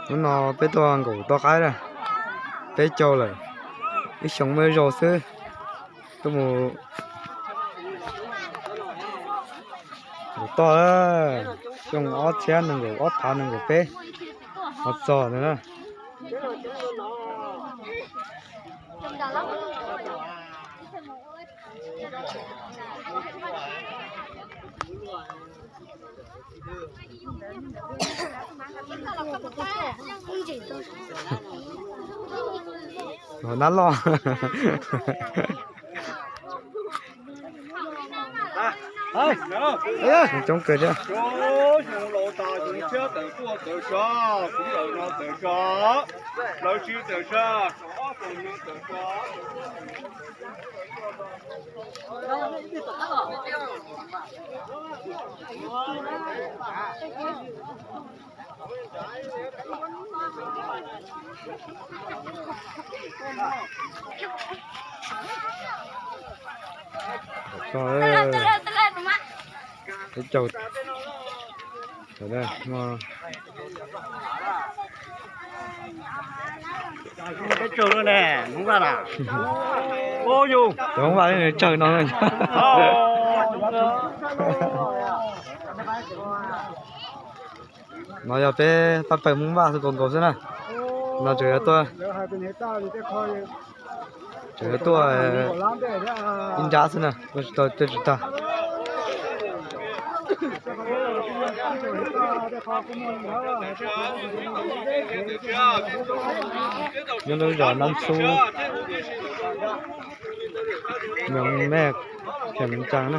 Hnub no peb tuaj nkaum toj qaib na, peb caug lawm, ib xyoo muaj ib zaug xwb. Tuaj mus nkaum toj, xyoo ob txhiab nees nkaum ob phav nees nkaum peb ho txog ntawd na. Nab loj. Coob kawg thiab. Peb caug, peb caug lawm ne, Hmoob Vaj na. Cov Hmoob Vaj nws tsawg no. No yog peb pab pawg Hmoob Vaj xwb, nkaus nkaus xwb na. No tseem yuav tuaj, tseem yuav tuaj ib nrab xwb na, tuaj tsis tau, tuaj tsis tag. Nyob lub zos Nab Xub, moos Mej, Kheem Ntsaa na.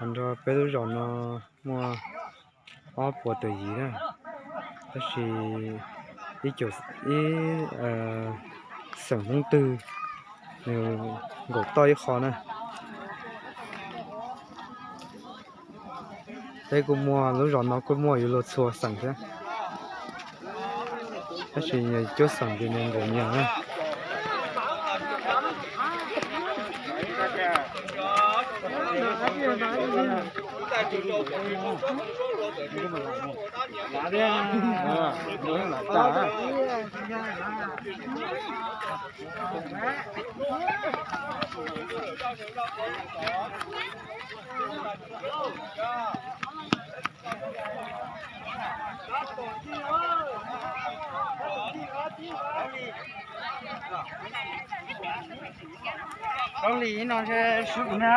Ho nrog peb lub zos no muaj ob puas tawm yim na, tab sis ib co, ib xeem Hmoob twg nws nkaum toj ib qho na. Peb kuj muaj, lub zos no kuj muaj yuav luag txhua xeem thiab, tab sis nyias cuab xeem ces nyias nkaum nyias na. Rau hli no ntshe swb kuv na.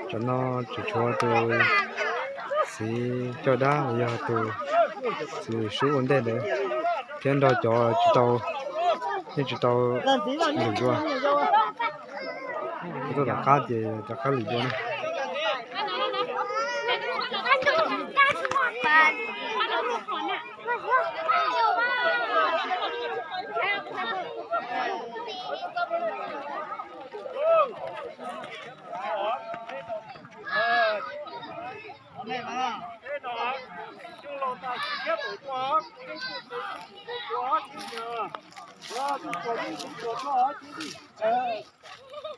Tam no tseem tshuav tus txiv coj dab los yog tus txiv swb ua ntej ntawd thiab nrog cov tsis tau, yeej tsis tau lwm dua. Tuaj tom qab ces rov qab lwm dua na. Tus tuam vij tus tuam rog hov ces vij,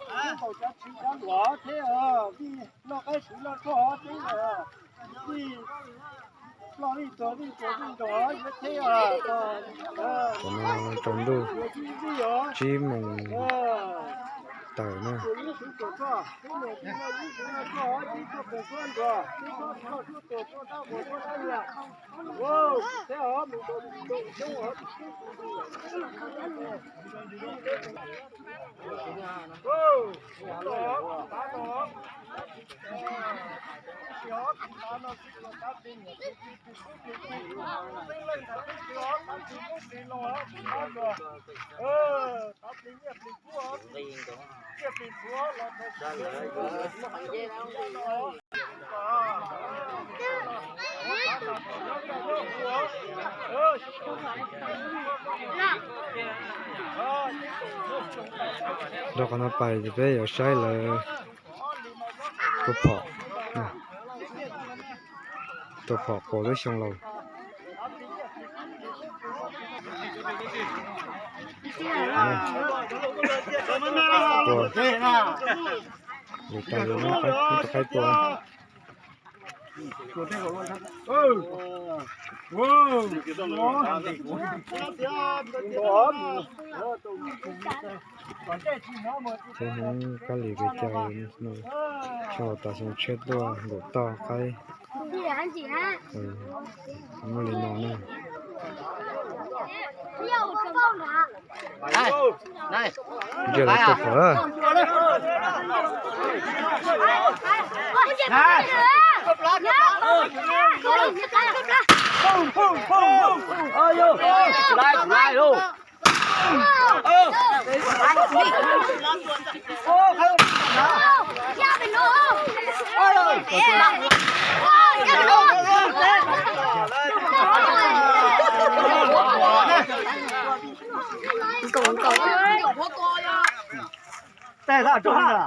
vij ntaus cov tswv cov luam thiab vij noj qaib siv noj roj hov ces vij ploj vij tuag vij tuag vij ntaus hov yuav thiab. Tam no tsaus ntuj tsib moos tawm na. Rau qhov no pais ces peb yuav saib lawv tua phom, tua phom qaum teb xyoo laus. Lwm tus lawv muab tua qaib tua. Txhua hnub kab li kev cai, xyoo laus tas xyoo tshiab tuaj nkaum toj qaib. Muaj li no na. Ntsia lawv tua phom na.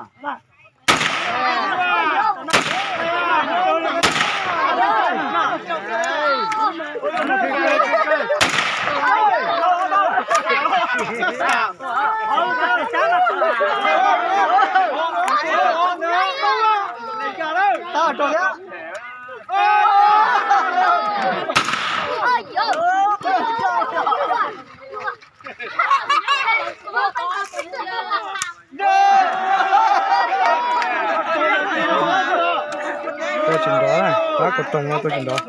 Tua tsis nrov na, pab kuv toog tua tsis nrov.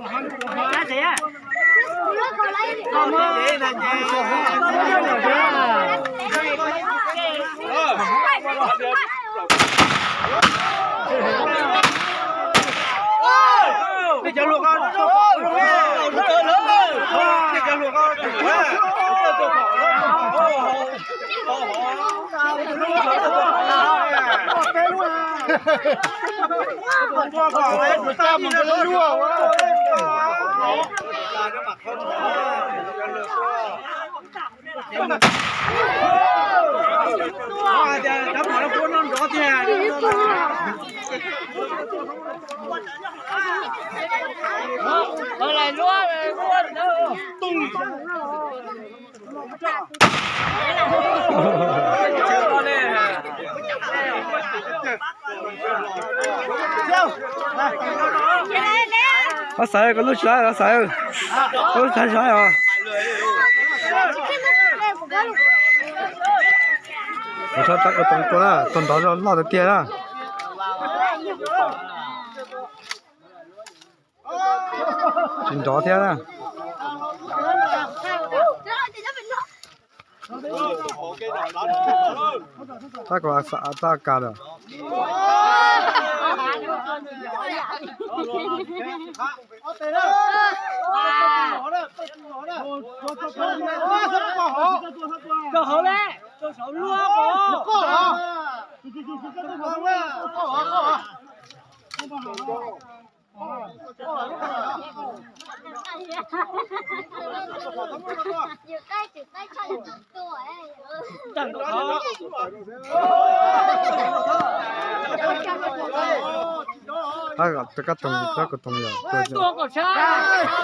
Xav, koj lub tsis laib, Xav, koj lub tsis laib os. Tua, tua nrov loj tiag tiag na. Tsis nrov thiab na. Tab kom tab kas lawm. Tab kom tab kas toog, tab kom toog yom,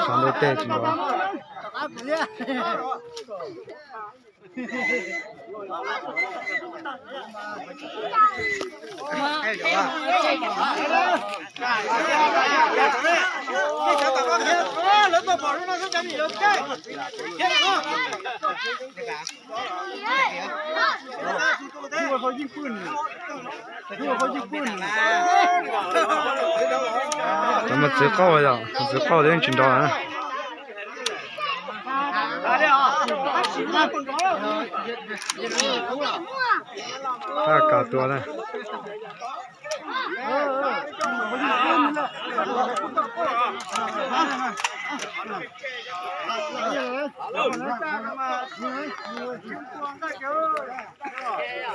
sawv ntawm tej tsis nrov. Cov mas txiv qauj yom, txiv qauj yeej tsis nrov na. Qab kav tua na.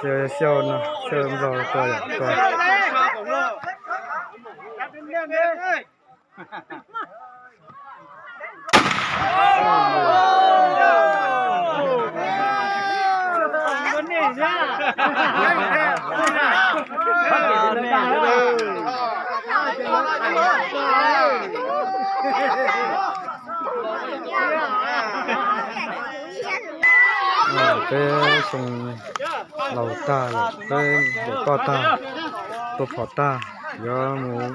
Xyaw, xyaw no, xyaw nplog tua yom, tua. Peb xyoo laus tag lawm, peb ncaim toj tag, tua phom tag, yuav mus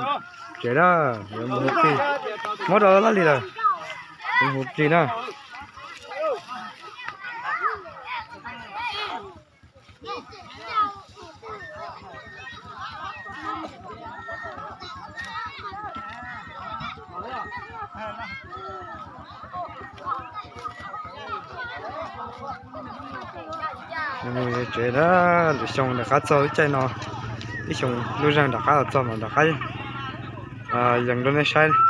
tsev na, yuav mus hu plig. Muab rau Laj Lis lawm, mus hu plig na. Mus tsev na, lwm xyoo rov qab txog lub caij no, ib xyoo lub zeeg rov qab los txog mas rov qab yees rau nej saib.